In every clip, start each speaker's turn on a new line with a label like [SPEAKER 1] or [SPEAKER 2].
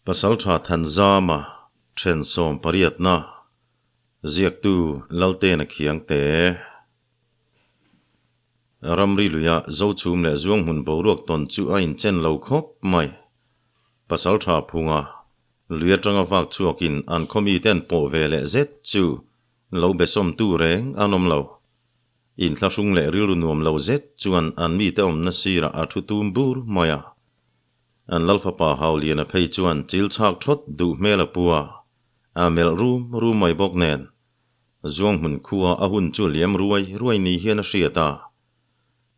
[SPEAKER 1] Pasaltha Thanzama then sawmpariatna ziaktu Laltena Khiangte. Ramri luia Zochhum leh Zuanghmun boruak tawn chu a inchen lo khawp mai. Pasaltha phunga lui atanga vak chhuakin an khaw mite an pawh ve leh zet chu lo be sawmtu reng an awm lo. Inthlahrung leh rilru nuam lo zet chuan an mite awmna sirah a thu tum bur mai a. An Lalfapa Hauliana phei chuan chil chhak thawt duh hmel a pu a, a melh rum rum mai bawk nen. Zuanghmun khua a hun chu liam ruai ruai ni hian a hriat a.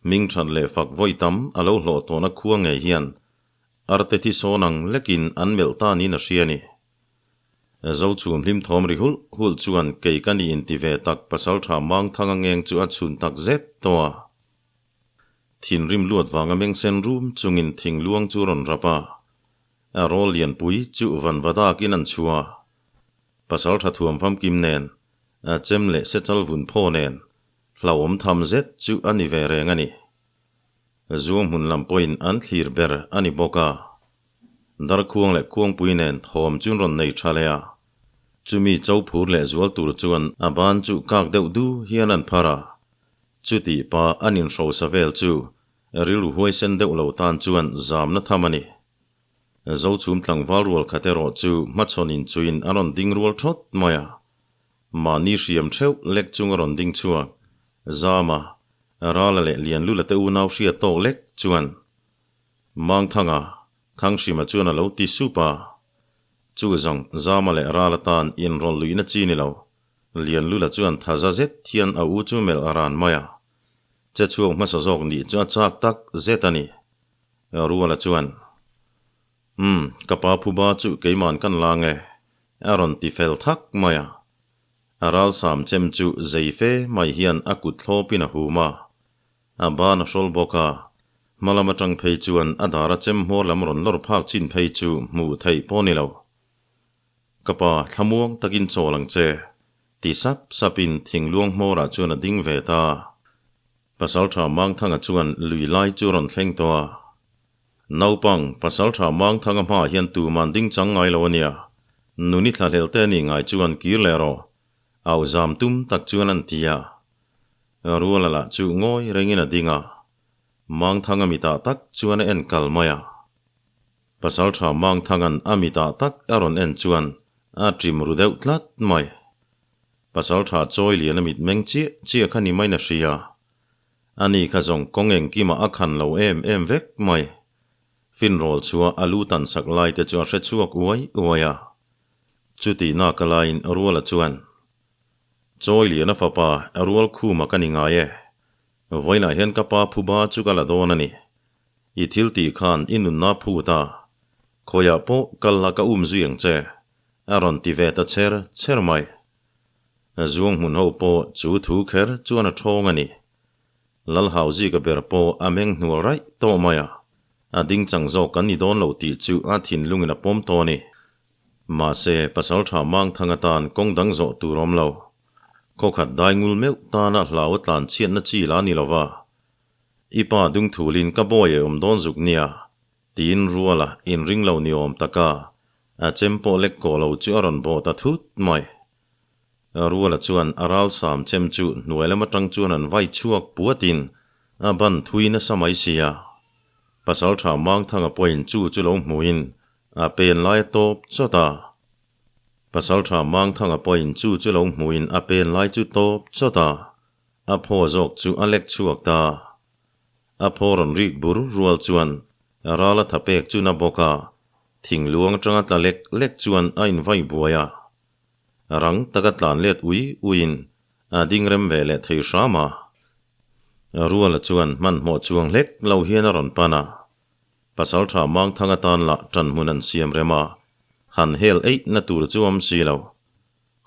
[SPEAKER 1] Hming that leh fak vawi tam a lo hlawh tawhna khua ngei hian arte thi sawn ang lekin an melh ta niin a hria a ni. Zochhum hlim thawm ri hulh hulh chuan kei ka ni inti ve tak pasaltha Mangthanga ngeng chu a chhun tak zet tawh a. Thinrim luat vanga meng sen rum chungin thingluang chu rawn rap a, a rawl lianpui chu van va dakin an chhuah a. Pasaltha thuam famkim nen, a chem leh sechal vun phaw nen, hlauhawm tham zet chu a ni ve reng a ni. Zuang hmun lam pawhin an thlir ber a ni bawk a. Darkhuang leh khuangpui nen thawm chu rawn nei tha leh a. Chumi cho phur leh zual tur chuan a ban chu kak deuh du hian an phar a. Chuti pa an inhrosa vel chu rilru huaisen deuh lo tan chuan zamna tham a ni. Zochhum tlangval rual khat erawh chu hmachhawn inchuin a rawn ding rual thawt mai a. Mahni hriam theuh lek chung a rawn ding chhuak. Zama, Rala leh Lianlula te unau hriat tawk lek chuan Mangthanga, Thanghrima chuan a lo ti sup a. Chu zawng Zama leh Rala tan inrawlh luihna chi ni lo. Lianlula chuan thaza zet hian a u chu melh a ran mai a. Che chhuak hmasa zawk nih chu a chak tak zet a ni. Ruala chuan, Umm, ka pa phuba chu keiman kan la nge, a rawn ti fel thak mai a. A ralsam chem chu zei fe mai hian a kut thlawpin a hum a. A ban a hrawl bawk a, hma lam atang phei chuan a dar a chem hmawr lam rawn lawr phak chin phei chu hmuh theih pawh ni lo. Ka pa, thlamuang takin chawl ang che, ti sap sapin thingluang hmawrah chuan a ding ve ta. Pasaltha Mangthanga chuan lui lai chu rawn thleng tawh a. Naupang, Pasaltha Mangthanga hmaah hian tuman ding chang ngai lo a nia. Nuni thlahlel te nih ngai chuan kir leh rawh. Au zam tum tak chuan an ti a. Ruala lah chu ngawi rengin a ding a. Mangthanga mitah tak chuan a en kal mai a. Pasaltha Mangthanga'n a mitah tak a rawn en chuan a ṭim ru deuh tlat mai. Pasaltha chawi lian a mit meng chiah chiah kha ni maiin a hria. Ani kha zawng kawng engkimah a khan lo em em vek mai. Finrawl chua a lu tan sak lai te chu a hre chhuak uai uai a. Chutih nak a laiin Ruala chuan, Chawi lian a fapa Rual khuma ka ni ngai e. Vawiinah hian ka pa phuba chu ka la dawn a ni. I thil tih khan i nunna phut a, khawiah pawh kal la ka um zui ang che. A rawn ti ve ta cher cher mai. Zuang hmun ho pawh chu thu kher chuan a thawng a ni. Lalhauzika ber pawh a meng hnual raih tawh mai a, a ding chang zawk kan ni dawn lo tih chu a thinlungin a pawm tawh a ni. Mahse, Pasaltha Mangthanga tan kawng dang zawh tur awm lo. Khawkhat dai ngul meuh tana hlau a tlan chhiatna chi la ni lova. I pa dungthulin ka bawi a awm dawn zuk nia. Tiin Ruala inring lo ni awm taka a chem pawh lek kawh lo chu a rawn bawh ta thut mai. Ruala chuan a ralsam chem chu hnuai lam atang chuan an vai chhuak puatin a ban thui nasa mai sia. Pasaltha Mangthanga pawhin chu chu lo hmuhin a pen lai a tawp chawt a. Pasaltha Mangthanga pawhin chu chu lo hmuhin a pen lai chu tawp chawt a, a phaw zawk chu a lek chhuak ta. A phaw rawn rik bur rual chuan ral a tha pek chu na bawk a, thingluang atanga tla lek lek chuan a invai buai a. Rang taka tlan let ui uiin a ding rem ve leh thei hram a. Ruala chuan hmanhmawh chuang hlek lo hian a rawn pan a. Pasaltha Mangthanga tan lah ṭanhmun an siam rem a, han hel eih na tur chu awm si lo.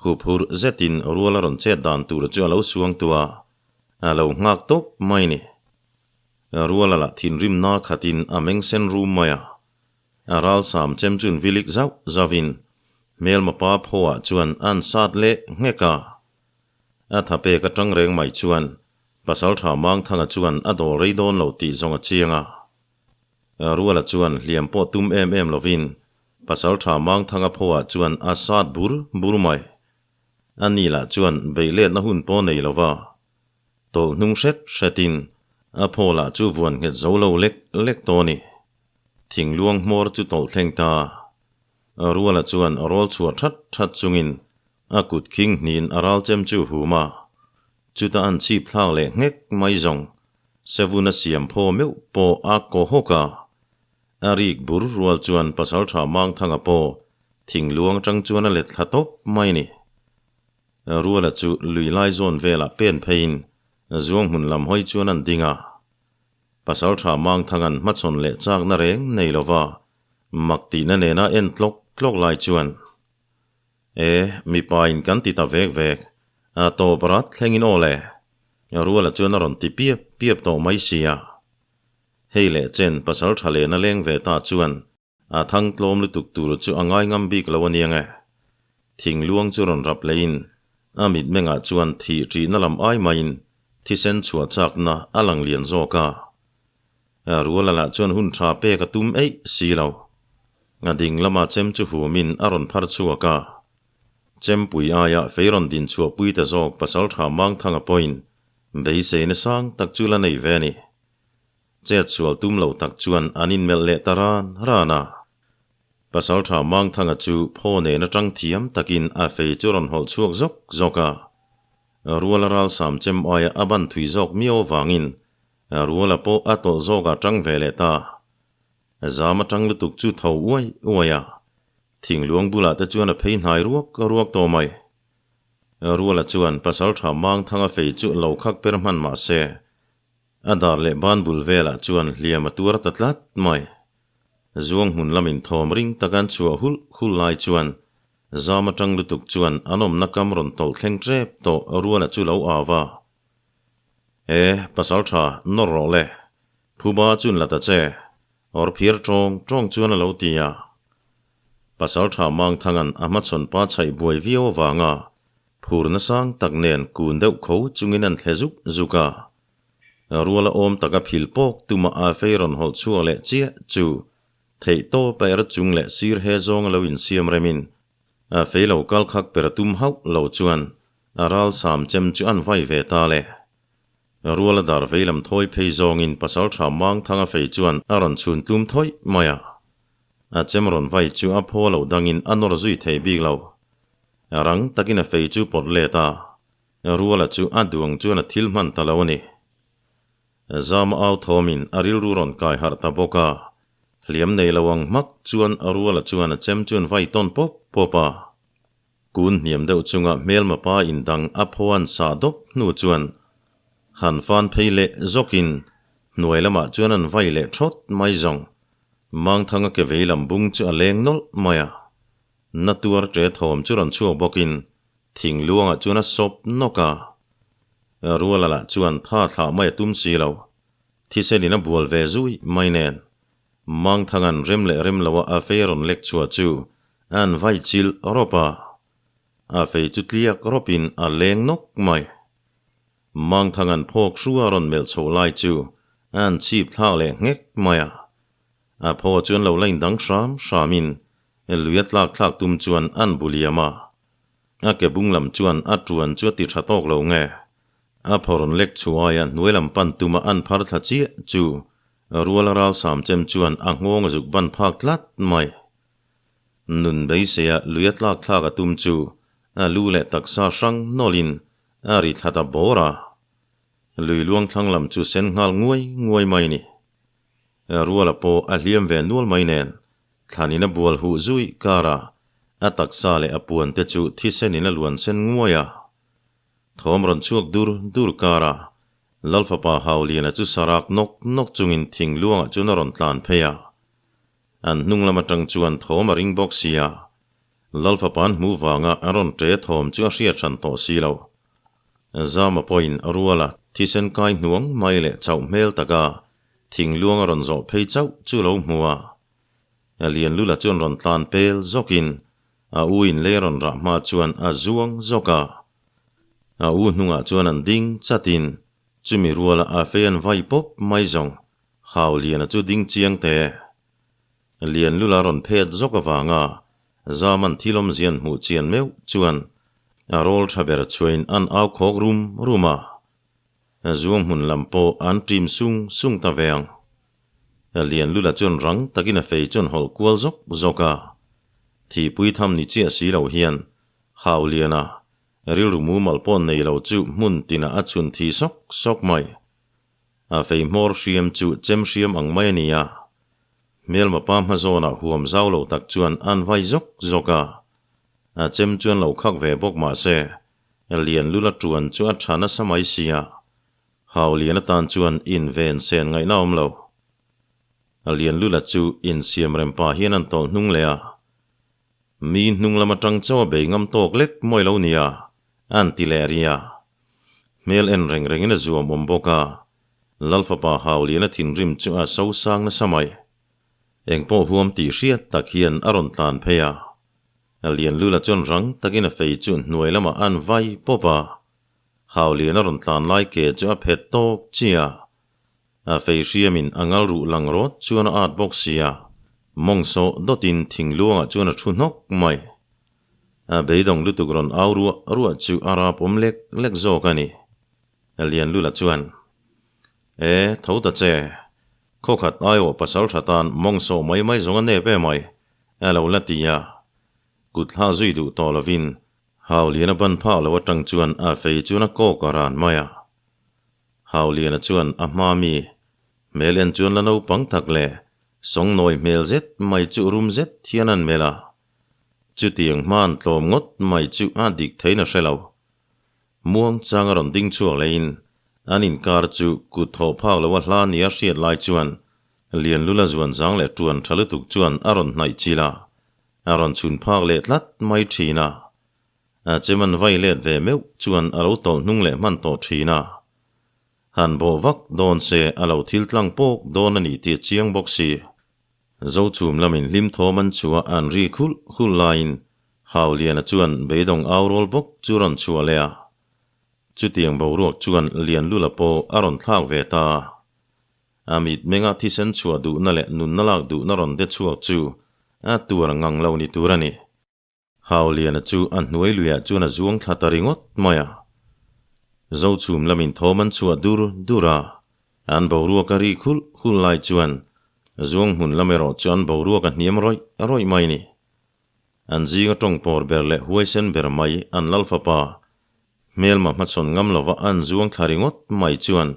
[SPEAKER 1] Huphur zetin Ruala rawn chet dan tur chu a lo suang tu a, A lo nghak tawp mai ni. Ruala lah thinrimna khatin a meng sen rum mai a. A ralsam chem chun vilik zauh zauhin hmelma pa phaw-ah chuan an sat leh nghek a. A thapek atang reng mai chuan Pasaltha Mangthanga chuan a dawl rei dawn lo tih zawng a chiang a. Ruala chuan hliam pawh tum em em lovin Pasalṭha Mangthanga phaw-ah chuan a sat bur bur mai. A ni lah chuan beihletna hun pawh nei lo va. Tawlh hnung hret hretin a phaw lah chu vuan nghet zo lo lek lek tawh a ni. Thingluang hmawr chu tawlh thleng ta. Ruala chuan rawl chhuah that that chungin a kut khing hnin a ral chem chu hum a. Chuta an chhip thlak leh nghek mai zawng Sevuna siam phaw meuh pawh a kaw hawk a. A rik bur rual chuan Pasalṭha Mangthanga pawh thingluang atang chuan a let thla tawp mai a ni. Ruala chu lui lai zawn velah pen pheiin zuang hmun lam hawi chuan an ding a. Pasalṭha Mangthanga'n hmachhawn leh chakna reng nei lova mak tihna nena en tlawk tlawk lai chuan, E, mipain kan ti ta vek vek, a tawp rat thlengin aw le, Ruala chuan a rawn ti piap piap tawh mai sia. Hei leh chen pasalṭha lehna leng ve ta chuan a thang tlawm lutuk tur chu a ngai ngam bik lo a niang e. Thingluang chu rawn rap leiin a mitmengah chuan thih ṭihna lam ai maiin thisen chhuah chakna a lang lian zawk a. Ruala lah chuan hun ṭha pek a tum eih si lo. A ding lama chem chu humin a rawn phar chhuak a. Chempui aia fei rawn din chhuahpui ta zawk pasalṭha Mangthanga pawhin beiseina sang tak chu la nei ve a ni. Chet sual tum lo tak chuan an inmelh leh ta ran ran a. Pasalṭha Mangthanga chu phaw nen atang thiam takin a fei chu rawn hawlh chhuak zawk zawk a. Ruala ralsam chem aia a ban thui zawk miau avangin Ruala pawh a tawlh zawkah tang ve leh ta. Zam atang lutuk chu tho uai uai a. Thingluang bulah te chuan a phei hnai ruak ruak tawh mai. Ruala chuan Pasalṭha Mangthanga fei chu lo khak per hman mah se, A dar leh ban bul velah chuan hliam a tuar ta tlat mai. Zuang hmun lamin thawm ring tak an chhuah hulh hulh lai chuan zam atang lutuk chuan an awmna kam rawn tawlh thleng tep tawh Ruala chu lo au va. E, pasaltha, nawr rawh le. Phuba chun la ta che. Awr phiar tawng tawng chuan a lo ti a. Pasaltha Mangthanga'n a hmachhawn pa chhaih buai viau avanga phur nasang tak nen kun deuh kho chungin an thle zuk zuk a. Ruala awm taka phil pawk tuma a fei rawn hawlh chhuak leh chiah chu theih tawp a er chung leh sir he zawng a lo insiam remin a fei lo kal khak per a tum hauh lo chuan a ral sam chem chu an vai ve ta le. Ruala dar vei lam thawi phei zawngin pasaltha Mangthanga fei chuan a rawn chhun tlum thawih mai a. A chem rawn vai chu a phaw lo dangin a nawr zui thei bik lo. Rang takin a fei chu pawt let a, Ruala chu a duang chuan a thil hman ta lo a ni. Zama au thawmin a rilru rawn kai harh ta bawk a, hliam nei lo ang hmak chuan Ruala chuan a chem chuan vai tawn pawp pawp a. Kun hniam deuh chunga hmelma pa indang a phaw an sah dawp hnu chuan han fan phei leh zawkin hnuai lamah chuan an vai leh thawt mai zawng. Mangthanga ke vei lam bung chu a leng nawlh mai a. Na tuar ṭe thawm chu rawn chhuak bawkin thing luangah chuan a sawp nawk a. Ruala lah chuan tha thlah mai a tum si lo. Thisenin a bual ve zui mai nen. Mangthanga'n rem leh rem loa a fei rawn lek chhuah chu an vai chilh rawp a. A fei chu tliak rawpin a leng nawk mai. Mangthanga'n phawk hrua rawn melh chhoh lai chu an chhip thlak leh nghek mai a. A phaw chuan lo la indang hram hramin lui a tlak thlak tum chuan an bu liam a. A ke bung lam chuan a tuan chu a ti tha tawk lo nge. A phaw rawn lek chhuai a hnuai lam pan tuma an phar thla chiah chu rual a ral sam chem chuan a nghawng a zuk ban phak tlat mai. Nun beiseia lui a tlak thlak a tum chu a lu leh taksa hrang nawlhin a ri thla ta bawr a. Lui luang thlang lam chu sen nghal nguai nguai mai ni. Ruala pawh a hliam ve nual mai nen, thlanin a bual huh zui kar a, a taksa leh a puan te chu thisenin a luan sen nguai a. Thawm rawn chhuak dur dur kar a, Lalfapa Hauliana chu sarak nawk nawk chungin thing luangah chuan a rawn tlan phei a. An hnung lam atang chuan thawm a ring bawk si a, Lalfapa'n hmuh vanga a rawn ṭe thawm chu a hriat hran tawh si lo. Zama pawhin Ruala thisen kai hnuang mai leh chauh hmel taka thing luang a rawn zawh phei chauh chu lo hmu a. Lianlula chuan rawn tlan pel zawkin a u in lei a rawn rah hma chuan a zuang zawk a. A u hnungah chuan an ding chatin chumi ruala a fei an vai pawp mai zawng Hauliana chu ding chiang teh. Lianlula rawn phet zawk avanga Zaman thil awmzian hmuh chian meuh chuan a rawl tha ber chhuain an au khawk rum rum a. Zuang hmun lam pawh an ṭim sung sung ta ve ang. Lianlula chuan rang takin a fei chuan hawlh kual zawk zawk a. Thihpui tham ni chiah si lo hian Hauliana rilru mumal pawh nei lo chu hmun tinah a chhun thi sawk sawk mai. A fei hmawr hriam chu chem hriam ang mai a ni a. Hmelma pa hmazawnah huam zau lo tak chuan an vai zawk zawk a. A chem chuan lo khak ve bawk mah se, Lianlula tuan chu a tha nasa mai si a. Haulian atan chuan inven sen ngaihna awm lo. Lianlula chu insiam rem pah hian an tawlh hnung leh a. Mi hnung lam atang chaw a bei ngam tawk lek mawi lo nia, an ti leh ri a. Hmel en reng rengin a zuam awm bawk a, Lalfapa Hauliana thinrim chu a so sang nasa mai. Engpawh huam tih hriat tak hian a rawn tlan phei a. Lianlula chuan rang takin a fei chu hnuai lamah an vai pawp a. Hauliana rawn tlan lai ke chu a phet tawk chiah. A fei hriamin a ngal ruh lang rawt chuan a at bawk sia, mawng sawh dawtin thingluangah chuan a thu hnawk mai. A beidawng lutuk rawn au ruah ruah chu a rap awm lek lek zawk a ni. Lianlula chuan, E, tho ta che. Khawkhat aiawh pasal tha tan mawng sawh mai mai zawng a nep em ai, a lo la ti a. Kut thla zui duh tawh lovin Hauliana ban phak lo atang chuan a fei chuan a kawk a ran mai a. Hauliana chuan a hma mi hmel en chuan la naupang tak leh sawngnawi hmel zet mai chu rum zet hian an melh a. Chutiang hman tlawm ngawt mai chu a dik theiin a hre lo. Muang chang a rawn ding chhuak lehin an inkar chu kut thawh phak lo a hla nia hriat lai chuan Lianlula zuan zang leh tuan tha lutuk chuan a rawn hnaih chilh a, a rawn chhun phak leh tlat mai thin a. A chem an vai let ve meuh chuan a lo tawlh hnung leh hman tawh thin a. Han bawh vak dawn se a lo thil tlang pawk dawn a nih tih a chiang bawk si. Zochhum lamin hlim thawm an chhuah an ri khulh khulh laiin Hauliana chuan beidawng au rawl bawk chu rawn chhuah leh a. Chutiang boruak chuan Lianlula pawh a rawn thlak ve ta. A mitmenga thisen chhuah duhna leh nunna lak duhna rawn de chhuak chu a tuar ngang lo ni tur a ni. Hauliana chu a hnuai luiah chuan a zuang thla ta ringawt mai a. Zochhum lamin thawm an chhuah dur dur a, an boruak a ri khulh khulh lai chuan zuang hmun lam erawh chu an boruak a hniam rawih rawih mai ni. An zinga tawng pawr ber leh huaisen ber mai an Lalfapa hmelma hmachhawn ngam lova an zuang thla ringawt mai chuan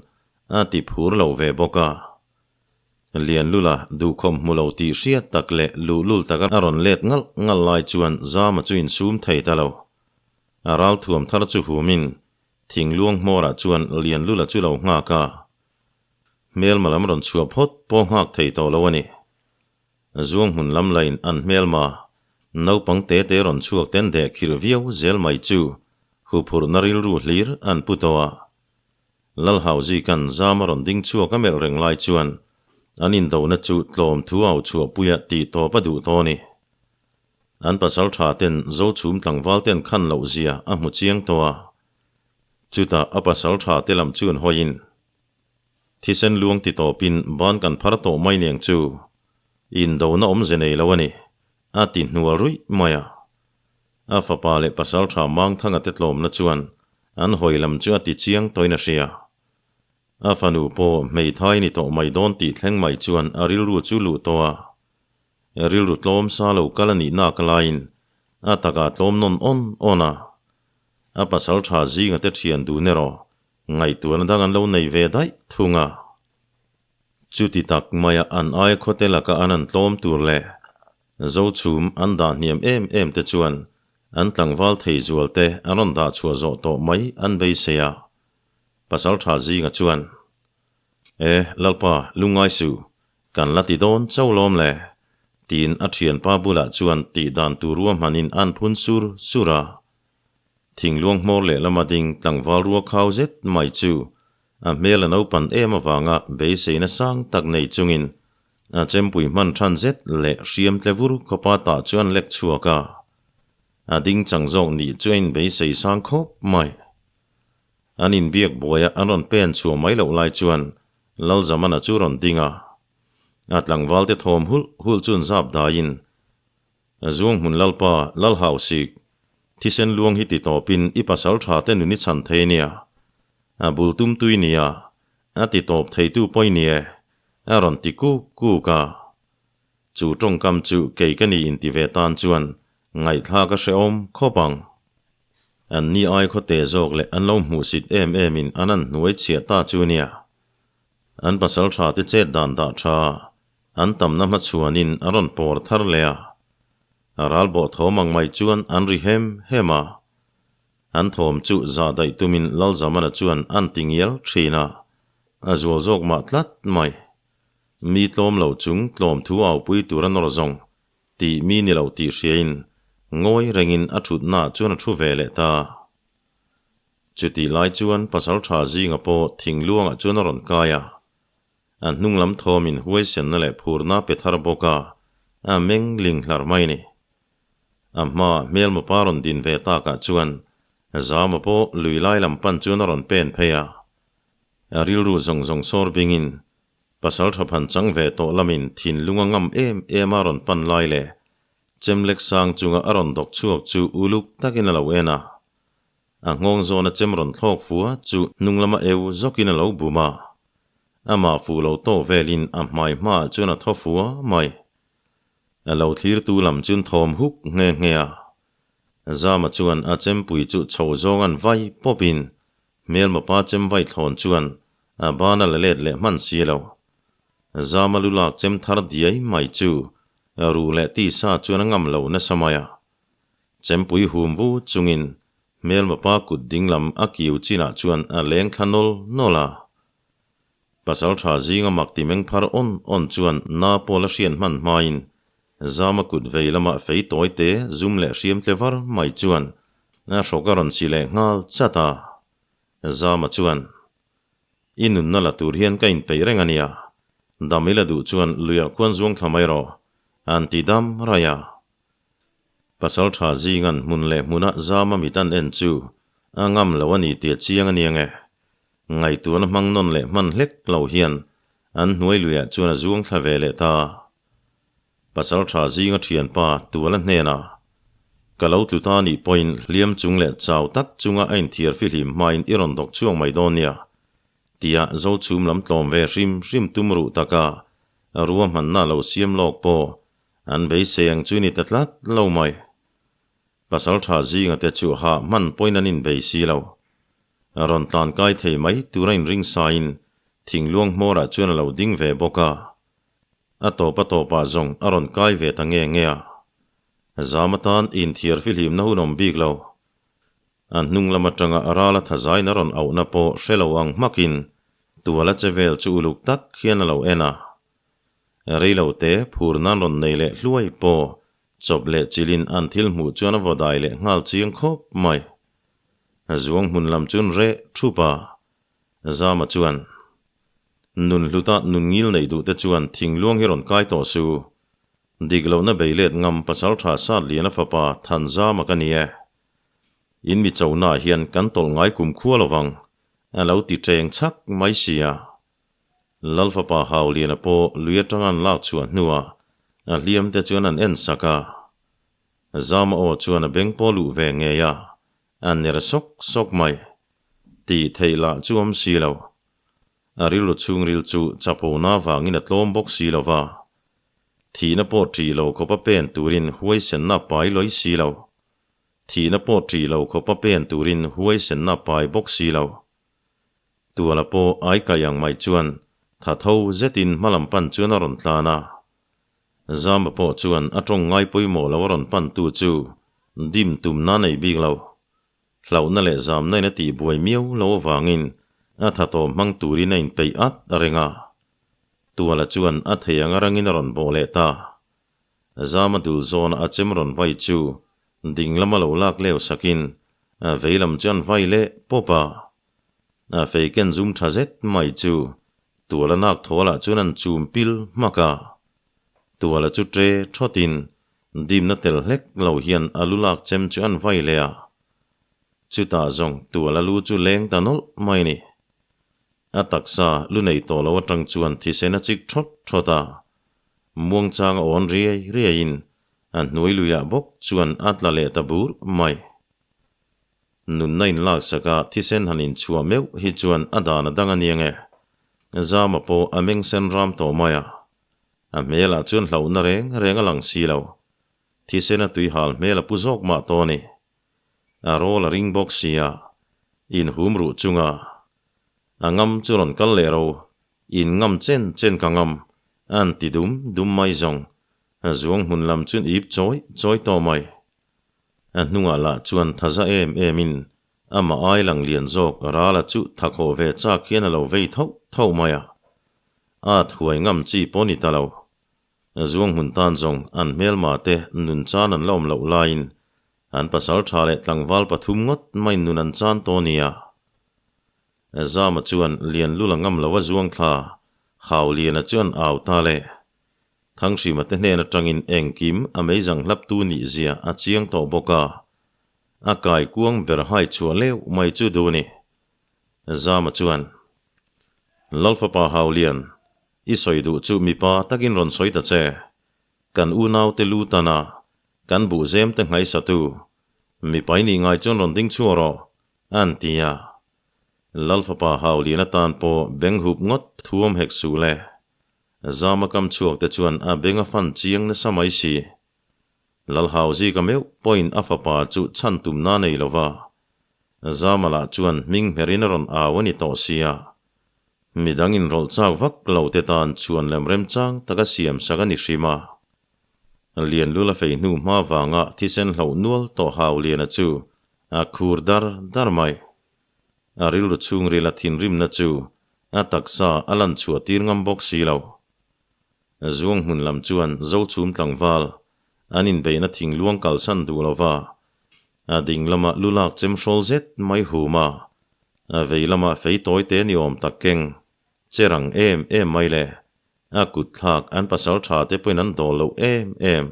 [SPEAKER 1] a ti phur lo ve bawk a. Lianlula duhkhawm hmu lo tih hriat tak leh luhlul taka a rawn let ngalh ngalh lai chuan Zama chu insum thei ta lo. A ral thuam thar chu humin thingluang hmawrah chuan Lianlula chu lo nghak a. Hmelma lam rawn chhuah phawt pawh nghak thei tawh lo a ni. Zuang hmun lam lain an hmelma naupang te te rawn chhuak ten deh khirh viau zel mai chu huphurhna rilru hlir an pu tawh a. Lalhauzikan zam a rawn ding chhuak a melh reng lai chuan an indona chu tlawm thu au chhuahpuia tih tawp a duh tawh a ni. An pasal tha ten Zochhum tlangval ten khan loh zia a hmu chiang tawh a. Chutah a pasal tha te lam chuan hawiin thisen luang ti tawpin ban kan phar tawh mai neng chu indona awmze nei lo a ni, a ti hnual ruih mai a. A fapa leh pasal tha Mangthanga te tlawmna chuan an hawi lam chu a ti chiang tawhin a hria. A fanu pawh hmeithai ni tawh mai dawn tih thleng mai chuan a rilru chu luh tawh a. Rilru tlawm sa lo kal a nih nak laiin a takah tlawm nawn awn awn a. A pasal tha zinga te thian dun erawh ngaihtuahna dang an lo nei ve daih thung a. Chuti tak maia an aia khawte laka an an tlawm tur leh Zochhum an dah hniam em em te chuan an tlangval thei zual te an rawn dah chhuah zawh tawh mai an beisei a. Pasaltha zinga chuan, E, Lalpa, lungngai suh, kan la ti dawn cho lawm le, tiin a thianpa bulah chuan tih dan tur ruahmanin an phun sur sur a. Thingluang hmawr lehlam a ding tlangval rua khau zet mai chu a hmel a naupan em avanga beiseina sang tak nei chungin A chempui hman than zet leh hriam tle vur khawpa tah chu an lek chhuak a, a ding chang zawk nih chu a inbeisei sang khawp mai. An inbiak buaia an rawn pen chhuah mai loh lai chuan Lalzamana chu rawn ding a. A tlangvalte thawm hulh hulh chuan zap daiin, Zuanghmun Lalpa, Lalhausik, thisen luang hi ti tawpin i pasal tha te nun i chhan thei nia. A bul tum tui nia, a ti tawp theitu pawi nie, a rawn ti kuk kuk a. Chu tawngkam chu kei ka ni inti ve tan chuan ngaihthlak a hrehawm khawp ang. An ni ai khawte zawk leh an lo hmuhsit em em in an an hnuai chhiah ta chu nia. An pasal tha te chet dan dah tha an tamna hmachhuanin a rawn pawr thar leh a. A ral bawh thawm ang mai chuan an ri hem hem a. An thawm chu zah daih tumin Lalzamana chuan an ti ngial thin a, a zual zawk mah tlat mai. Mi tlawm lo chung tlawm thu aupui tur a nawr zawng tih mi ni lo tih hriain ngawi rengin a thutnaah chuan a thu ve leh ta. Chutih lai chuan Pasaltha zinga pawh thingluangah chuan a rawn kai a. A hnung lam thawmin huaisenna leh phurna pe thar bawk a, a meng ling hlar mai ni. A hma hmelma pa rawn din ve takah chuan Zama pawh lui lai lam pan chuan a rawn pen phei a. A rilru zawng zawng sawr bingin pasal tha phan chang ve tawh lamin thinlung a ngam em em a rawn pan lai leh chem lek sang chunga a rawn dawk chhuak chu uluk takin a lo en a. A nghawng zawna chem rawn thlawk fua chu hnung lama eu zawkin a lo bum a. Amah fuh lo tawh velin a hmai hmaah chuan a thaw fua mai. A lo thlirtu lam chun thawm huk nghe nghe a. Zama chuan a chempui chu chho zawng an vai pawpin hmelma pa chem vai thlawn chuan a ban a la let leh hman si lo. Zama lu lak chem thar diai mai chu ruh leh tisa chuan a ngam lo nasa mai a. Chempui hum vu chungin hmelma pa kut ding lam a kiu chinah chuan a leng thla nawl nawl a. Pasalṭha zinga mak ti meng phar awn awn chuan na pawl a hriat hman hmain Zama kut vei lama fei tawi te zum leh hriam tle var mai chuan a hrawk a rawn si leh nghal chat a. Zama chuan, I nunna la tur hian ka inpeih reng a nia, dam i la duh chuan luiah khuan zuang thla mai rawh, an ti dam raih a. Pasalṭha zingan hmun leh hmuna Zama mit an en chu a ngam lo a ni tia chiang a nia nge. Ngaihtuahna hmang nawn leh hman hlek lo hian an hnuai luiah chuan a zuang thla ve leh ta. Pasalṭha zinga ṭhianpa Tuala hnenah, Ka lo tlu ta nih pawhin hliam chung leh chau tak chunga a inthiar fihlim hmain i rawn dawk chhuak mai dawn nia, tia Zochhum lam tlawm ve hrim hrim tum ruh taka ruahmanna lo siam lawk pawh an beisei ang chu ni ta tlat lo mai. Pasalṭha zinga te chu hah hman pawhin an inbei si lo. Rawn tlan kai thei mai tura inring sain thingluang hmawrah chuan a lo ding ve bawk a. A tawp a tawpah zawng a rawn kai ve ta nge nge a. Zam atan inthiar fihlimna hun awm bik lo. A hnung lam atanga a rala thazain a rawn auhna pawh hre lo ang hmakin tuala che vel chu uluk tak hian a lo en a. Reilo te phur nan rawn nei leh hluai pawh Chawp leh chilin an thil hmuh chuan a vaw dai leh nghal chiang khawp mai. Zuang hmun lam chun reh thup a. Zama chuan, Nun hluta nun ngil neih duh te chuan thingluang hi rawn kai tawh su. Dik lohna bei let ngam pasaltha sat lian a fapa Thanzama ka ni e. In mi chonaah hian kan tawlh ngai kum khua lovang, a lo ti teng chhak mai sia. Lal fapa Hauliana pawh lui atanga an lak chhuah hnuah a hliam te chuan an en sak a. Zama aw chuan a beng pawh luh ve ngei a, a ner sawk sawk mai. Tih theih lah chu awm si lo. A rilru chhungril chu chapona vangin a tlawm bawk si lo va. Thihna pawh ṭih lo khawpa pen turin huaisenna pai lawi si lo. Thihna pawh ṭih lo khawpa pen turin huaisenna pai bawk si lo. Tuala pawh ai kai ang mai chuan tha tho zetin hmalam pan chuan a rawn tlan a. Zamba pawh chuan a tawng ngai pawimawh lo a rawn pan tu chu dim tumna a nei bik lo. Hlauhna leh zamna in a tih buai miau lo avangin a tha tawm hmang turin a inpeih at reng a. Tuala chuan a thei ang a rangin a rawn bawh leh ta. Zama dul zawna a chem rawn vai chu ding lama lo lak leu sakin a vei lam chu an vai leh pawp a. A fei ken zum tha zet mai chu tuala nak thawlah chuan an chum pil hmak a. Tuala chu tre thawtin dimna tel hlek lo hian a lu lak chem chu an vai leh a. Chutah zawng tuala lu chu leng ta nawlh mai ni. A taksa lu nei tawh lo atang chuan thisen a chik thawt thawt a. Muangchang a awn riai riaiin a hnuai luiah bawk chuan a tla leh ta bur mai. Nunna inlaksak a thisen han inchhuah meuh hi chuan a dan a dang a nia nge. Zama pawh a meng sen ram tawh mai a. A hmelah chuan hlauhna reng reng a lang si lo. Thisen a tui hal hmel a pu zawk mah tawh a ni. A rawl a ring bawk si a, inhum ruh chunga a ngam chu rawn kal leh ro, in ngam chen chen ka ngam, an ti dum dum mai zawng. A zuang hmun lam chuan ip chawi chawi tawh mai. A hnungah lah chuan thaza em em in amah ai lang lian zawk Rala chu thakhawh ve chak hian a lo vei thauh thauh mai a. A thuai ngam chi pawh ni ta lo. Zuang hmun tan zawng an hmelma te nun chan an la awm loh laiin an pasal tha leh tlangval pathum ngawt mai nun an chan tawh nia. Zama chuan lian lul a ngam lo a zuang thla, Hau Liana chuan au ta le. Thanghrima te hnen atangin engkim a meizang hlaptu nih zia a chiang tawh bawk a, a kai kuang ber hai chhuah leuh mai chu duh a ni. Zama chuan, Lalfapa Haulian, i sawi duh chu mipa takin rawn sawi ta che. Kan unaute lu tana kan buhzem te nghaisatu mipai nih ngai chuan rawn ding chhuah rawh, an ti a. Lalfapa Haulian atan pawh beng hup ngawt thuam hek suh le. Zama kam chhuak te chuan a beng a fan chiang nasa mai si. Lalhauzika meuh pawhin a fapa chu chhan tumna nei lo va, Zama lah chuan hming hmerin a rawn au a ni tawh sia. Midang inrawlh chak vak lo te tan chhuan lem remchang taka siam sak a ni hrim a. Lianlula fei hnu hma vanga thisen hloh nual tawh Hauliana chu a khur dar dar mai. A rilru chhungril a thinrimna chu a taksa a lan chhuah tir ngam bawk si lo. Zuang hmun lam chuan Zochhum tlangval an inbeihna thingluang kalsan duh lo va, a ding lama lu lak chem hrawl zet mai hum a, a vei lama fei tawi te ni awm tak keng che rang em em mai le, a kut thlak an pasal tha te pawhin an dawl loh em em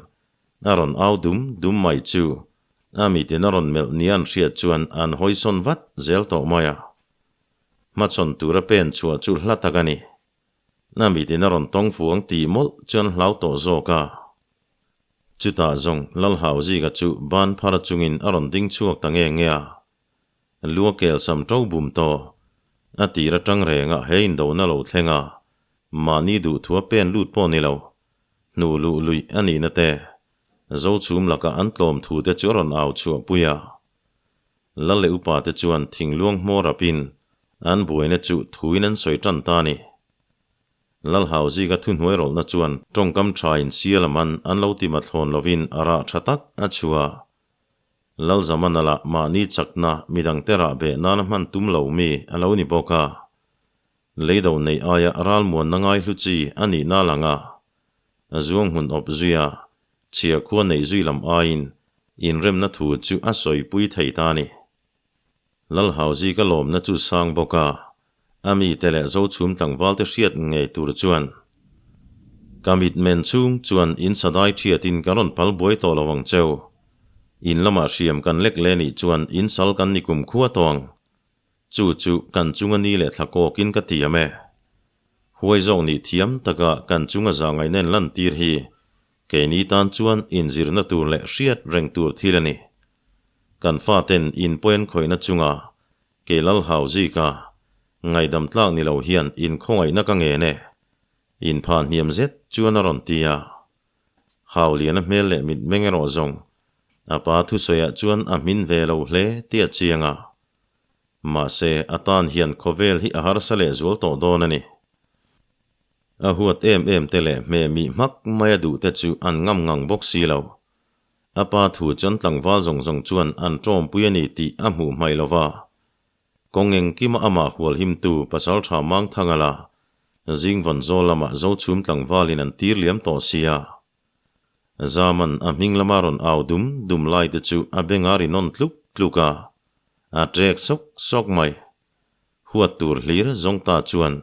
[SPEAKER 1] A rawn au dum dum mai chu a mitin a rawn melh nia an hriat chuan an hawisawn vat zel tawh mai a. Hmachhawn tura pen chhuah chu hla tak a ni. A mitin a rawn tawng fuang tih mawlh chuan hlau tawh zawk a. Chutah zawng Lalhauzika chu ban phar chungin a rawn ding chhuak ta nge nge a. Lua kel sam to bum tawh. A tir atang rengah he indona lo thleng a, mahni duhthua pen lut pawh ni lo. Hnuh luh luih a nihna te, Zochhum lakah an tlawm thu te chu a rawn au chhuah pui a. Lal leh upa te chuan thingluang hmawr rapin an buaina chu thuin an sawi tan ta a ni. Lalhauzika thuhnuai rawlhna chuan tawngkam thain sial a man an lo ti mathlawn lovin a rah tha tak a chhuah. Lalzamana lah mahni chakna midangte rah beh nana hman tum lo mi a lo ni bawk a. Leido neih aia ralmuanna ngaihlu chi a nihna lang a, a zuang hmun awp zui a, chhia khua neih zui lam aiin inremna thu chu a sawipui thei ta a ni. Lalhauzika lawmna chu sang bawk a, a mite leh Zochhum tlangvalte hriat ngei tur chuan, Ka mit men chhung chuan in sadai thiatin ka rawn pal buai tawh lo ang cheu. In lamah hriam kan lek leh nih chuan in sal kan ni kum khua tawh ang. Chu chu kan chunga ni leh thla kawkin ka tiam e. Huai zawk nih thiam taka kan chunga zahngaihna in lantir hi keini tan chuan inzirna tur leh hriat reng tur thil a ni. Kan faten in pawi an khawihna chunga kei Lalhauzika ngaihdam tlak ni lo hian inkhawngaihna ka ngen e. Inpha hniam zet chuan a rawn ti a. Hauliana hmel leh mitmeng erawh zawng a pa thusawiah chuan a hmin ve lo hle tih a chiang a. Mahse, a tan hian khawvel hi a harsa leh zual tawh dawn a ni. A huat em em te leh hmeh mih hmak mai a duh te chu an ngam ngang bawk si lo. A pa thu chuan tlangval zawng zawng chuan an tawmpui a ni tih a hmuh hmaih lo va. Kawng engkima amah hual himtu Pasaltha Mangthanga la Zingvawn zawl lamah Zochhum tlangvalin an tir liam tawh sia. Zaman a hming lama rawn au dum dum lai te chu a beng a ri nawn tluk tluk a, a trek sawk sawk mai. Huat tur hlir zawng ta chuan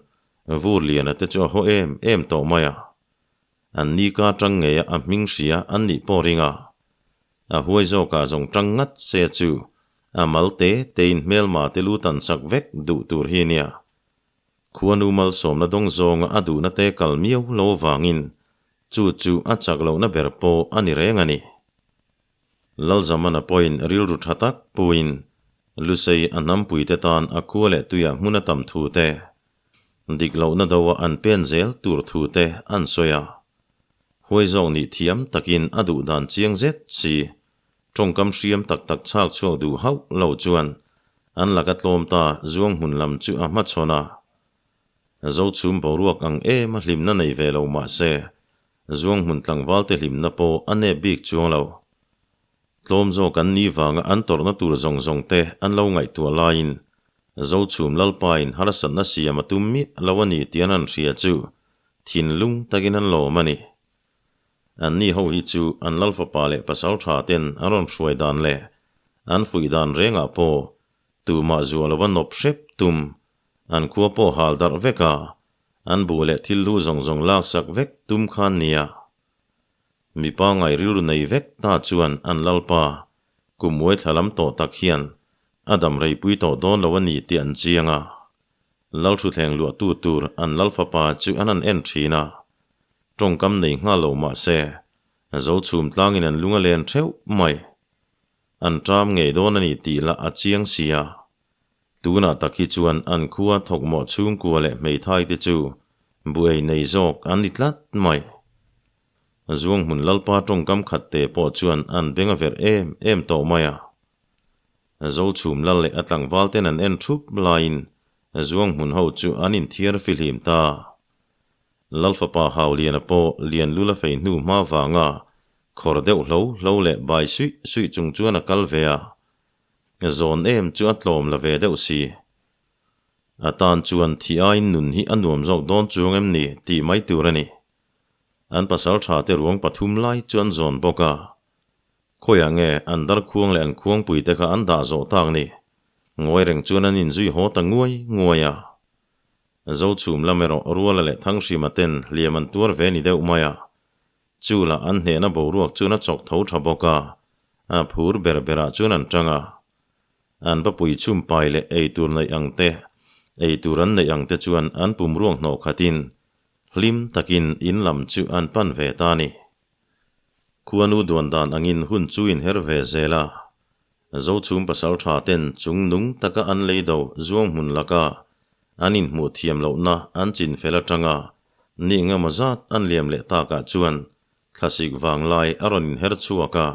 [SPEAKER 1] Vurliana te chu a haw em em tawh mai a. An ni ka tang ngei a a hming hria an nih pawh ring a. A huai zawkah zawng tang ngat se chu a mal te tein hmelma te lu tan sak vek duh tur hi nia. Khuanu malsawmna dawng zawnga a duhna te kal miau lo vangin. Chu chu a chak lohna ber pawh a ni reng a ni. Lalzamana pawhin rilru tha tak puin Lusei a hnampuite tan a khua leh tuiah hmun a tam thu te, dik lohna doa an pen zel tur thu te an sawi a. Huai zawk nih thiam takin a duh dan chiang zet si, tawngkam hriam tak tak chhak chhuak duh hauh lo chuan an laka tlawm ta zuang hmun lam chu a hmachhawn a. Zochhum boruak ang em a hlimna nei ve lo mah se, Zuang hmun tlangvalte hlimna pawh a nep bik chuang lo. Tlawm zawk an ni vanga an tawrhna tur zawng zawng te an lo ngaihtuah laiin Zochhum Lalpain harsatna siam a tum miah lo a ni tih an han hria chu thinlung takin an lawm a ni. Anni ho hi chu an Lalfapa leh Pasaltha ten an rawn hruai dan leh an fuih dan rengah pawh tumah zuah lova nawp hrep tum an khua pawh hal darh vek a, An buh leh thil hlu zawng zawng laksak vek tum khan nia. Mipa ngai rilru nei vek ta chuan an lalpa kum uai thla lam tawh tak hian a dam reipui tawh dawn lo a ni tih an chiang a. Lalthuthleng luahtu tur an lalfapa chu an han en thin a. Tawngkam nei nghal lo mah se, Zochhum tlangin an lung a len theuh mai. An ṭam ngei dawn a ni tih lah a chiang sia. Tunah tak hi chuan an khua thawkmawh chhungkua leh hmeithai te chu buai nei zawk an ni tlat mai. Zuanghmun Lalpa tawngkam khat te pawh chuan an beng a verh em em tawh mai a. Zochhum lal leh a tlangval ten an en thup laiin Zuanghmun ho chu an inthiar fihlim ta. Lalfapa Hauliana pawh Lianlula fei hnu hma vanga khawr deuh hlo hlo leh bai suih suih chung chuan a kal ve a. Zawn em chu a tlawm la ve deuh si. A tan chuan thi aiin nun hi a nuam zawk dawn chuang em ni tih mai tur a ni. An pasal tha te ruang pathum lai chu an zawn bawk a. Khawiah nge an darkhuang leh an khuangpui te kha an dah zawh tak ni. Ngawi reng chuan an inzui haw ta nguai nguai a. Zochhum lam erawh Ruala leh Thanghrima ten hliam an tuar ve ni deuh mai a. Chu lah an hnehna boruak chuan a chawk tho tha bawk a, a phur ber berah chuan an tang a. An papui chhum pai leh ei tur neih ang te, ei tur an neih ang te chuan an pum ruang hnawh khatin hlim takin in lam chu an pan ve ta a ni. Khuanu duan dan angin hun chu inher ve zel a, Zochhum pasal tha ten chung nung taka an lei do zuang hmun laka an inhmuh thiam lohna an chin fel atanga Ni engemaw zat an liam leh takah chuan thlasik vanglai a rawn inher chhuak a.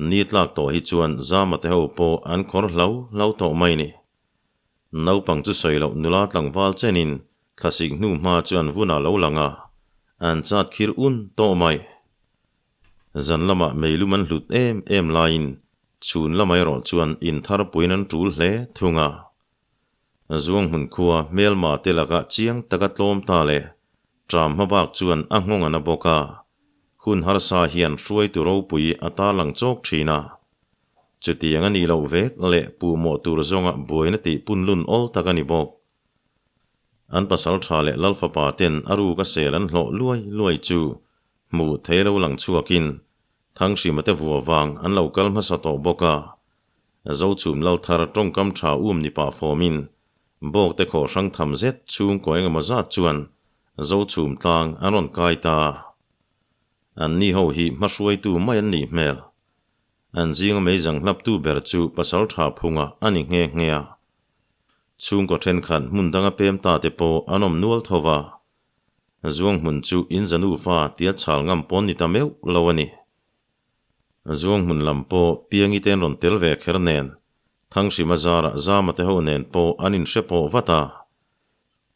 [SPEAKER 1] Ni tlak tawh hi chuan Zama te ho pawh an khawr hlo hlo tawh mai ni. Naupang chu sawi loh nula tlangval chenin thlasik hnu hma chu an vun a lo lang a, an chat khir un tawh mai. Zan lamah meilum an hlut em em laiin chhun lamah erawh chuan inthar puiin an tul hle thung a. Zuanghmun khua hmelma te lakah chiang taka tlawm ta leh ṭam hmabak chuan a nghawng a na bawk a, hun harsa hian hruaitu ropui a tarlang chawk ṭhin a. Chutiang a nih loh vek leh puhmawh tur zawnga buaina tih punlun awl tak a ni bawk. An pasal ṭha leh Lalfapa ten a ruk a sel an hlawh luai luai chu hmuh thei lo lang chhuakin Thanghrima te vua vang an lo kal hmasa tawh bawk a. Zochhum Lalthar tawngkam tha um ni pah fawmin Bawkte khaw hrang tham zet chhungkaw engemaw zat chuan Zochhum tlang an rawn kai ta. Anni ho hi hmahruaitu mai an nih hmel. An zinga meizang hlaptu ber chu pasal tha phunga a ni nghe nghe a. Chhungkaw thenkhat hmun danga pem ta te pawh an awm nual tho va. Zuang hmun chu in zanufa tia chhal ngam pawn ni ta meuh lo a ni. Zuang hmun lam pawh Piangi te an rawn tel ve kher nen, Thanghrima zarah Zama te ho nen pawh an inhre pawh vat a.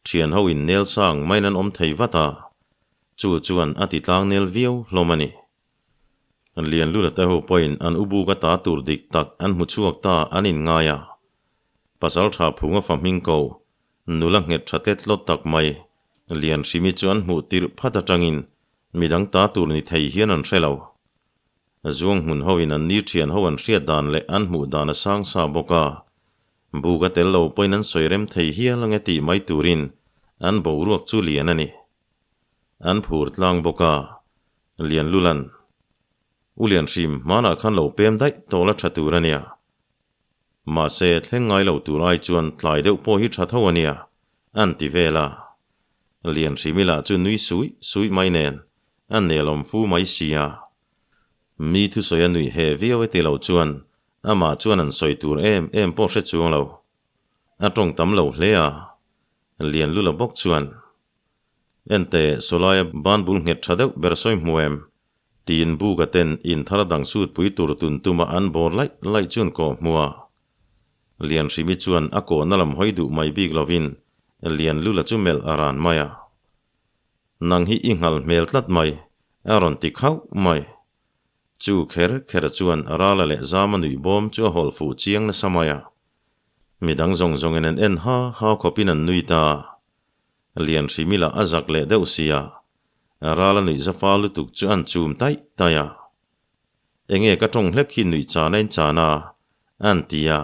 [SPEAKER 1] Thian ho in nel sang maiin an awm thei vat a, chu chuan a ti tlang nel viau hlawm a ni. Lianlula te ho pawhin an u buk ata tur dik tak an hmu chhuak ta an inngai a. Pasaltha Phunga fa hming ko Nula nghet tha tlet tlawt tak mai, Lianhrimi chu an hmuh tirh phat atangin midang ta tur ni thei hian an hre lo. Zuang hmun hoin an ni thian ho an hriat dan leh an hmuh dan a sang sa bawk a, buk a tel lo pawhin an sawi rem thei hial ange tih mai turin an boruak chu lian a ni. An phur tlang bawk a, Lianlulan, U Lianhrim, hmanah khan lo pem daih tawh la tha tur a nia. Mahse, thleng ngai lo tur ai chuan tlai deuh pawh hi tha tho a nia, an ti vel a. Lianhrimi lah chu nui suih suih mai nen, A nelawm fu mai sia. Mi thusawi a nuih heh viau e ti lo chuan amah chuan an sawi tur em em pawh hre chuang lo. A tawng tam lo hle a. Lian Lula bawk chuan, Ente, sawlaia ban bul nghet tha deuh ber sawi hmu em? Tiin Buka ten in thar dang sut pui tur tun tuma an bawr laih laih chuan kawh hmu a. Lian Hrimi chuan a kawhna lam hawi duh mai bik lovin Lian Lula chu melh a ran mai a. Nang hi i nghal hmel tlat mai, a rawn ti khauh mai. Chu kher kher chuan Rala leh Zama nuih bawm chu a hawlh fuh chiang nasa mai a. Midang zawng zawngin an en ha ha khawpin an nui ta. Lian Hrimi lah a zak leh deuh sia, Rala nuih zafa lutuk chu an chum taih taih a. Enge ka tawng hlek hi nuih chan a in chan a, an ti a.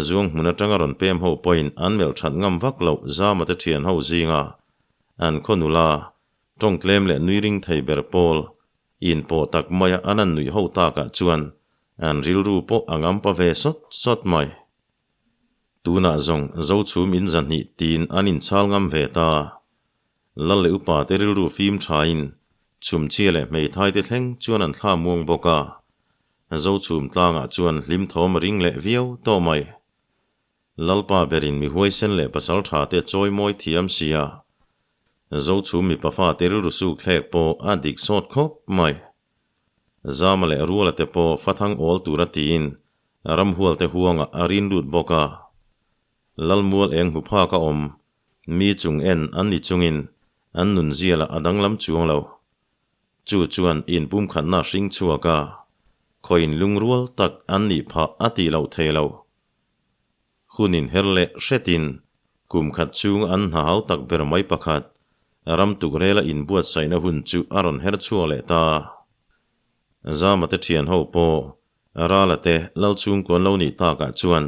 [SPEAKER 1] Zuang hmun atanga rawn pem ho pawhin an melh that ngam vak loh Zama te thian ho zinga an khaw nula tawng tlem leh nui ring thei ber pawl inpawh tak maia an an nuih ho takah chuan an rilru pawh a ngam pa ve sawt sawt mai. Tunah zawng Zochhum in zahnih tiin an inchhal ngam ve ta. Lal leh upa te rilru fim thain chhumchhia leh hmeithai te thleng chuan an thla muang bawk a. Zochhum tlangah chuan hlim thawm a ring leh viau tawh mai. Lalpa berin mi huaisen leh pasal tha te chawi mawi thiam si a. Zochhum mipa fate rilru suk thlek pawh a dik sawt khawp mai. Zama leh Ruala te pawh fathang awl tura tiin ramhual te huangah a rin lut bawk a. Lalmual eng hmu phak a awm, mi chung en an ni chungin an nun zialah a danglam chuang lo. Chu chuan inpumkhatna hring chhuak a, khawiin lungrual tak an nih phah a tih loh thei lo. Hun inher leh hretin kum khat chhung an hna hau tak ber mai pakhat, ram tukrela inbuatsaihna hun chu a rawn her chhuak leh ta. Zama te thian ho pawh Rala te lal chhungkuan lo nih takah chuan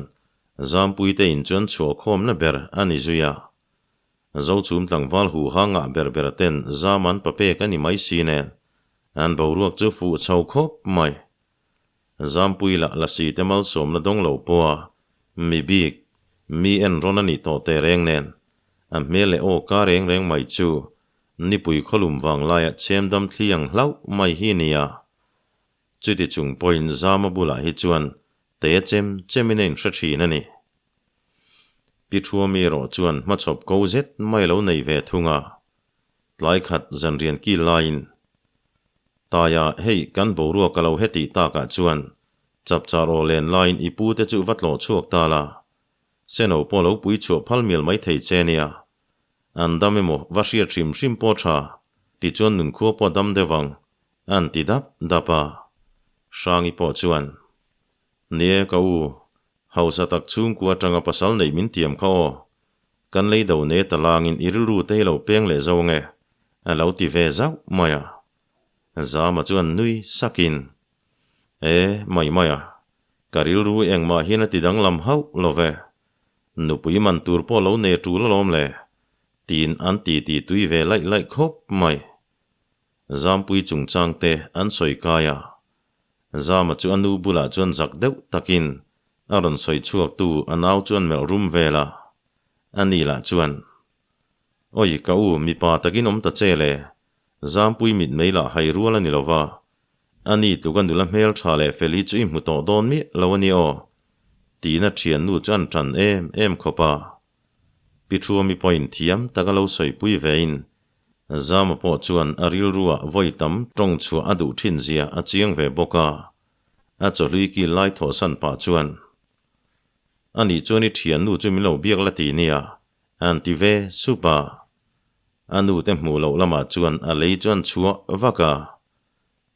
[SPEAKER 1] Zampui te in chuan chhuahkhawmna ber a ni zui a. Zochhum tlangval hu ha ngah ber ber ten zam an papek a ni mai si nen an boruak chu fuh chho khawp mai. Zampui lah lasi te malsawmna dawng lo pawha mi bik, mi en rawn a nih tawh teh reng nen, a hmel leh aw ka reng reng mai chu nipui khawlum vang laia chhem dam thli ang hlauh mai hi nia. Chuti chung pawhin Zama bulah hi chuan te chem chemin a inhre thin a ni. Pi Thuami erawh chuan hmachhawp ko zet mai lo nei ve thung a, tlai khat zanrian kil laiin, Taia, hei kan boruak a lo hetih takah chuan chapchar aw len laiin i pu te chu va tlawh chhuak ta la, Seno pawh lo pui chhuah phal mial mai thei che nia. An dam emaw va hriat hrim hrim pawh tha, tichuan nunkhua pawh dam deuh ang, an ti dap dap a. Hrangi pawh chuan, Ni e ka u, hausa tak chhungkua atanga pasal neih min tiam kha aw. Kan lei do ne ta langin i rilru te hi lo peng leh zo ange, a lo ti ve zauh mai a. Zama chuan nui sakin, E, mai mai a, ka rilru engmah hian a ti danglam hauh lo ve. Nupui man tur pawh lo nei tul alawm le, tiin an ti ti tui ve laih laih khawp mai. Zampui chungchang te an sawi kai a. Zama chu a nu bulah chuan zak deuh takin a rawn sawi chhuak tu a nau chuan melh rum vel a. A ni lah chuan, Awi ka u, mipa takin awm ta che le, Zampui mitmei lah hai rual a ni lo va, a ni tluk a nula hmel tha leh fel hi chu i hmu tawh dawn miah lo a ni aw, tiin a thiannu chu an tan em em khawp a. Pi Thuami pawhin thiam tak a lo sawipui vein Zama pawh chuan a rilruah vawi tam tawng chhuah a duh thin zia a chiang ve bawk a, a chawhlui kil lai thawhsan pah chuan, A nih chuan i thiannu chu min lo biak la ti nia, an ti ve sup a. A nu te hmuh loh lamah chuan a lei chuan chhuah vak a,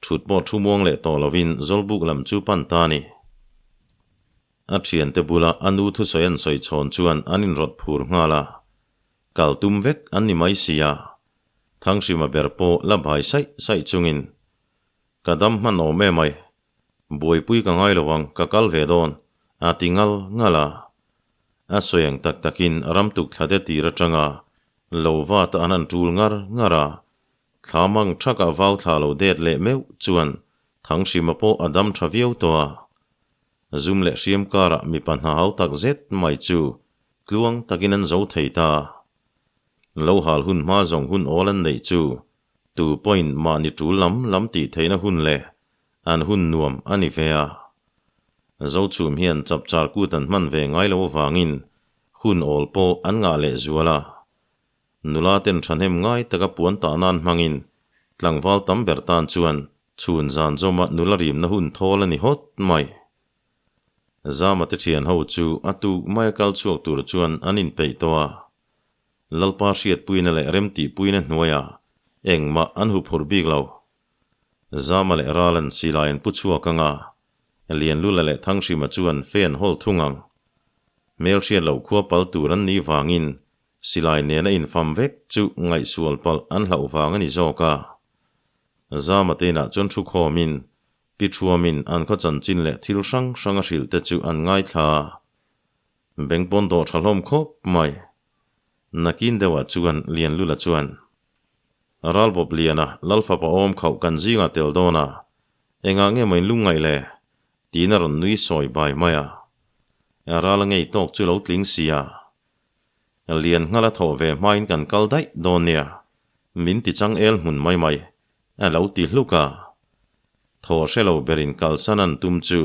[SPEAKER 1] thut pawh thu muang leh tawh lovin Zawlbuk lam chu pan ta a ni. A thiante bula a nu thusawi an sawi chhawn chuan an inrawt phur nghal a, kal tum vek an ni mai si a, Thanghrima ber pawh la bhai saih saih chungin, Ka dam hman awm em ai, Buaipui ka ngai lo ang, ka kal ve dawn, a ti ngal ngal a. A sawi ang tak takin ram tuk thla te tir atanga lo vat a an han tul ngar ngar a, thla mang thakah vau thla lo det leh meuh chuan Thanghrima pawh a dam tha viau tawh a. Zum leh hriam karah mipa hna hau tak zet mai chu tluang takin an zo thei ta. Lo hal hun hma zawng hun awl an neih chu. Tu pawhin mahni tul lam lam tih theihna hun leh an hun nuam a ni ve a. Zochhum hian chapchar kut an hman ve ngai lo avangin hun awl pawh an ngah leh zual a. Nula ten thahnem ngai taka puan tah nan hmangin tlangval tam ber tan chuan chhun zan zawma nula rimna hun thawl a ni hawt mai. Zama te thian ho chu a tuk maia kal chhuak tur chuan an inpeih tawh a. Lalpa hriatpuina leh remtihpuina hnuaiah engmah an huphurh bik lo. Zama leh Ralan silai an pu chhuak ang a, Lianlula leh Thanghrima chuan fe an hawl thung ang. Hmelhriat loh khua pal tur an nih vangin silai nena infam vek chu ngaihsual palh an hlauh vang a ni zawk a. Zama te inah chuan thu khawmin Pi Thuamin an khaw chanchin leh thil hrang hrang a hrilh te chu an ngaithla a. Beng pawn dawh tha hlawm khawp mai. Nakin deuhah chuan Lianlula chuan, Ralbawp Liana Lalfapa awm khauh kan zingah tel dawn a, engah nge maw in lungngaih le? tiin a rawn nui sawi bai mai a. Ral a ngei tawk chu lo tling si a. Lian nghal a thawh ve hmain kan kal daih dawn nia, min ti chang el hmun mai mai, a lo ti hluk a. Thaw hre lo berin kalsan an tum chu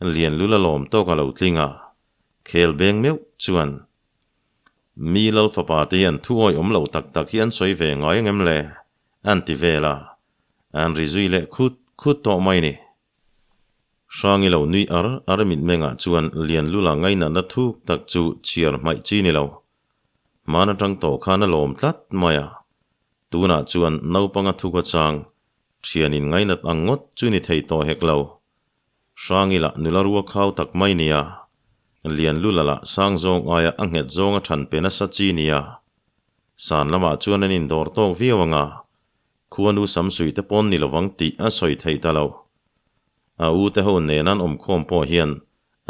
[SPEAKER 1] Lianlula lawm tawk a lo tling a, khel beng meuh chuan, Mi lal fapa te hian thu awi awm lo tak tak hi an sawi ve ngai ang em le? an ti vel a, an ri zui leh khut khut tawh mai ni. Hrangi lo nui ar ar mitmengah chuan Lianlula ngainatna thuk tak chu chhiar hmaih chi ni lo. Hman atang tawh khan a lawm tlat mai a. Tunah chuan naupanga thuka chang thianin ngainat ang ngawt chu ni thei tawh hek lo. Hrangi lah nula rua khau tak mai nia. Lianlula lah sang zawng aia a nghet zawnga than pe nasa chi nia. San lamah chuan an indawr tawk viau ang a, Khuanu Samsuih te pawn ni lovang tih a sawi theih ta lo. A u te ho nen an awmkhawm pawh hian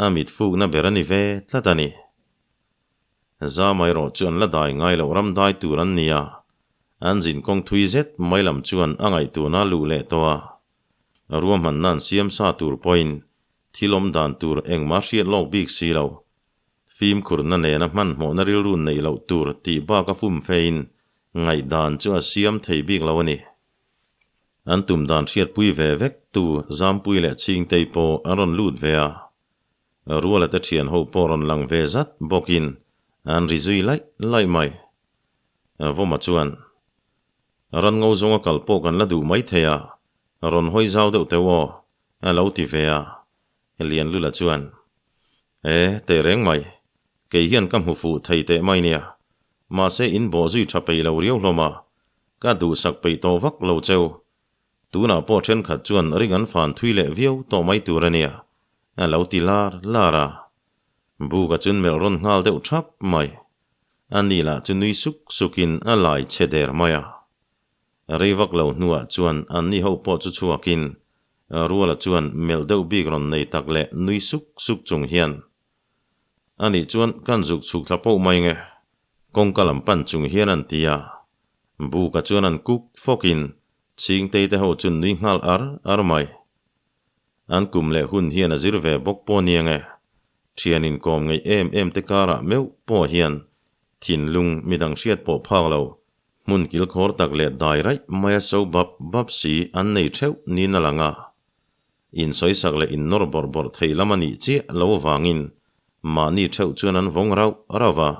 [SPEAKER 1] a mit fukna ber a ni ve tlat a ni. Zama erawh chu an la dai ngai loh ram dai tur an ni a, an zin kawng thui zet mai lam chuan a ngaihtuahna a luh leh tawh a. Ruahmanna an siam sa tur pawhin thil awm dan tur engmah hriat lawk bik si lo. Fimkhurna nena hmanhmawhna rilru neih loh tur tih bak a fumfein Ngaihdan chu a siam thei bik lo a ni. An tum dan hriatpui ve vek tu Zampui leh Chhingtei pawh an rawn lut ve a. Ruala te thian ho pawh rawn lang ve zat bawkin an ri zui laih laih mai. Vawma chuan, Ran ngo zawnga kal pawh kan la duh mai thei a, rawn hawi zau deuh teuh aw, a lo ti ve a. Lianlula chuan, E, teh reng mai. Kei hian ka hmu fuh thei teh mai nia. Mahse in bawh zui tha peih lo riau hlawm a, ka duhsak peih tawh vak lo cheu. Tunah pawh thenkhat chuan ring an fan thui leh viau tawh mai tur a nia, a lo ti lar lar a. Buka chun melh rawn nghal deuh thap mai. A ni lah chu nui suk sukin a lai chhe der mai a. Rei vak lo hnuah chuan anni ho pawh chu chhuakin Ruala chuan melh deuh bik rawn nei tak leh nui suk suk chung hian, Anih chuan kan zuk chhuk thla poh mai nge? Kawngka lam pan chung hian an ti a. Buka chuan an kuk fawkin Chhingtei te ho chu nui nghal ar ar mai. An kum leh hun hian a zir ve bawk pawh nia nge? Thian inkawm ngeih em em te karah meuh pawh hian thinlung midang hriat pawh phak lo Hmun kilkhawr tak leh dai raih maia so bap bap si an nei theuh niin a lang a. Insawisak leh innawr bawrh bawrh thei lam a nih chiah lo avangin mahni theuh chuan an vawng rauh rauh a.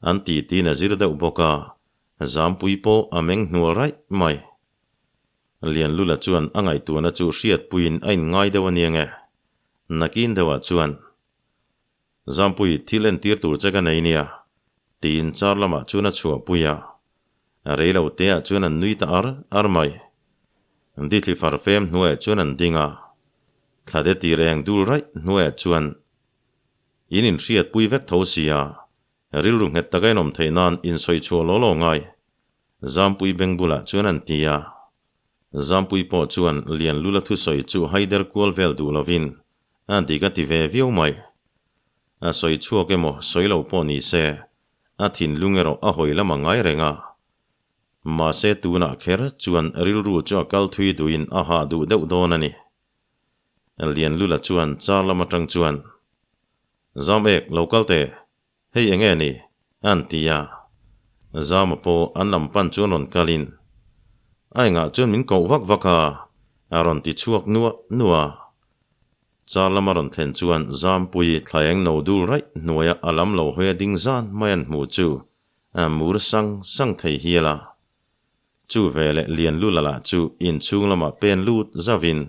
[SPEAKER 1] An titiin a zir deuh bawk a, Zampui pawh a meng hnual raih mai. Lianlula chuan a ngaihtuahna chu hriatpuiin a inngai deuh a nia nge. Nakin deuhah chuan. Zampui thil entir tur che ka nei nia, tiin car lamah chuan a chhuahpui a. Rei lo teah chuan an nui ta ar ar mai. Dithli far fem hnuaiah chuan an ding a. Thlade tir eng dul raih hnuaiah chuan in inhriatpui vek tho sia, rilru nghet taka in awm theih nan insawi chhuah law law ngai, Zampui beng bulah chuan an ti a. Zampui pawh chuan Lianlula thusawi chu haider kual vel duh lovin A dik a ti ve viau mai. A sawi chhuak emaw sawi lo pawh ni se, a thinlung erawh a hawi lam a ngai reng a. Mahse tunah kher chuan rilru chu a kal thui duhin a hah duh deuh dawn a ni. Lianlula chuan car lam atang chuan, Zam ek, lo kal teh, hei enge ni? an ti a. Zama pawh an lam pan chuan rawn kalin. A engah chuan min koh vak vak a, a rawn ti chhuak nuah nuah a. Char lama rawn thlen chuan Zampui thlaeng no dul raih hnuaia a lam lo hawi a ding zan mai an hmuh chu a mur sang sang thei hial a. Chu veleh Lianlula lah chu inchhung lamah pen lut zauhin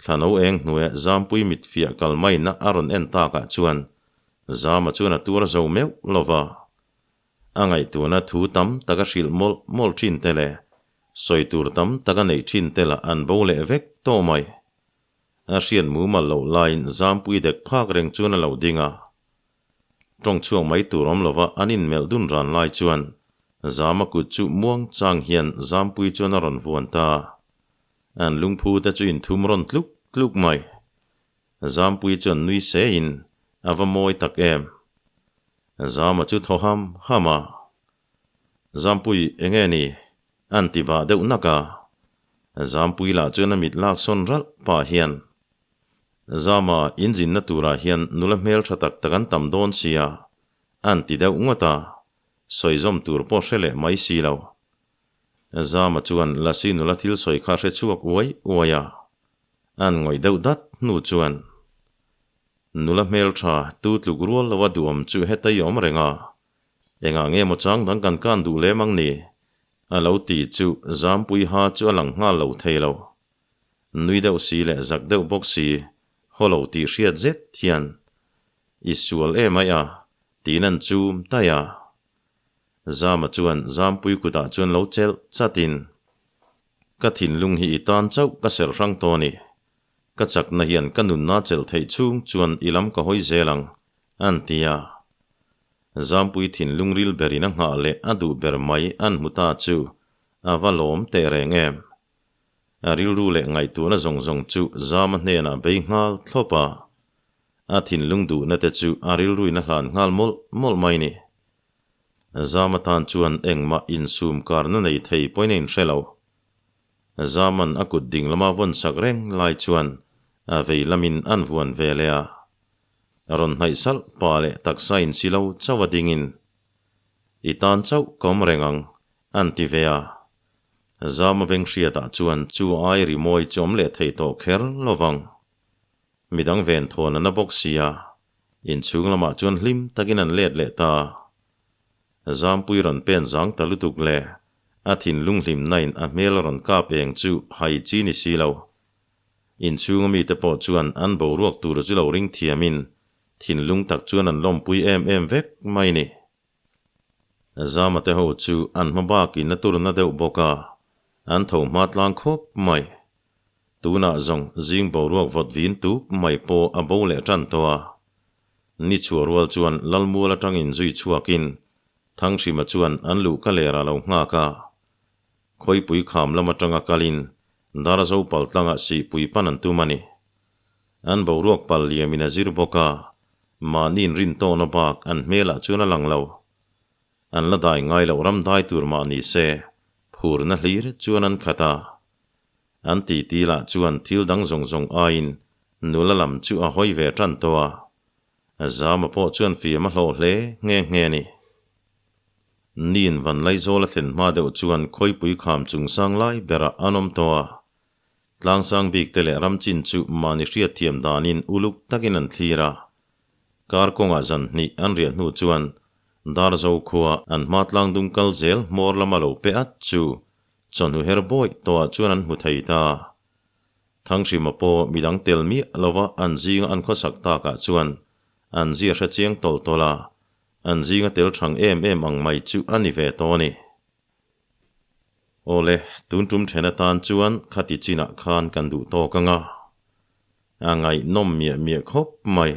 [SPEAKER 1] Thlano eng hnuaia Zampui mit fiah kal maina a rawn en takah chuan Zama chuan a tuar zo meuh lo va. A ngaihtuahna thu tam tak a hrilh mawlh mawlh thin te leh sawi tur tam tak a neih thin te lah an bo leh vek tawh mai. A hriat mumal loh laiin Zampui dek phak reng chuan a lo ding a. Tawng chhuak mai tur awm lova an inmelh dun ran lai chuan Zama kut chu muang chang hian Zampui chuan a rawn vuan ta. An lungphu te chu inthum rawn tluk tluk mai. Zampui chuan nui se in a va mawi tak em. Zama chu thaw ham ham a. Zampui enge ni? An ti bah deuh nak a. Zampui lah chuan a mit lak sawn ralh pah hian, Zama, inzinna turah hian nula hmel tha tak tak an tam dawn sia, an ti deuh ngawt a. Sawi zawm tur pawh hre leh mai si lo. Zama chuan Lasi nula thil sawi kha hre chhuak uai uai a. An ngawih deuh dat hnu chuan nula hmeltha tu tluk rual lo a duhawm chu heta i awm reng a, engah nge maw chang dang kan kan duh lem ang ni? A lo ti chu Zampui ha chu a lang nghal lo thei lo. Nui deuh si leh zak deuh bawk si, haw lo tih hriat zet hian i sual em aih a, tiin an chum taih a. Zama chuan Zampui kutah chuan lo chelh chatin, Ka thinlung hi i tan chauh ka serh hrang tawh a ni. Ka chakna hian ka nunna chelh theih chhung chuan i lam ka hawi zel ang, an ti a. Zampui thinlung ril berin a nghah leh a duh ber mai an hmu ta chu a va lawm teh reng em. A rilru leh ngaihtuahna zawng zawng chu Zama hnenah bei nghal thlawp a. A thinlung duhna te chu a rilruin a hlan nghal mawlh mawlh mai ni. Zama tan chuan engmah insum karna nei thei pawhin a inhre lo. Zaman a kut ding lama vawn sak reng lai chuan a vei lamin an vuan ve leh a. Rawn hnaih salh pa leh taksa insi lo chauh a dingin, I tan chauh ka awm reng ang, an ti ve a. Zama beng hriatah chuan chu ai rimawi chu awm leh thei tawh kher lo vang. Midang ven thawn a na bawk sia, inchhung lamah chuan hlim takin an let leh ta. Zampui rawn pen zang ta lutuk le, a thinlung hlimnain a hmel a rawn kap eng chu hai chi ni si lo. Inchhunga mite pawh chuan an boruak tur chu lo ring thiamin thinlung tak chuan an lawmpui em em vek mai ni. Zama te ho chu an hma bakin a turna deuh bawk a, an tho hma tlang khawp mai. Tunah zawng zing boruak vawt vin tup mai pawh a bo leh tan tawh a. Ni chhuah rual chuan Lalmual atangin zui chhuakin Thanghrima chuan an luh ka lerah lo nghak a. Khawipui kham lam atanga kalin Darzo paltlangah sihpui pan an tum a ni. An boruak pal liamin a zir bawk a, mahniin rin tawhna bak an hmelah chuan a lang lo. An la dai ngai loh ram dai tur mah ni se, phurna hlir chuan an khat a. An titi lah chuan thil dang zawng zawng aiin nula lam chu a hawi ve tan tawh a. Zama pawh chuan fiam a hlawh hle nghe nghe a ni. Nin van Laizawl a thlen hma deuh chuan khawipui kham chungsang lai berah an awm tawh a. Tlangsang bik te leh ram chin chu mahni hriatthiam danin uluk takin an thlir a. Kar kawngah zan hnih an riah hnu chuan Darzo khua an hma tlangdung kal zel hmawr lama lo pe at chu chawhnu her bawih tawhah chuan an hmu thei ta. Thanghrima pawh midang tel miah lova an zinga an khawsak takah chuan an zia hre chiang tawlh tawlh a, an zinga tel thang em em ang mai chu a ni ve tawh a ni. Awle, tun tum then atan chuan khati chinah khan kan duh tawk ang a, a ngaihnawm miah miah khawp mai.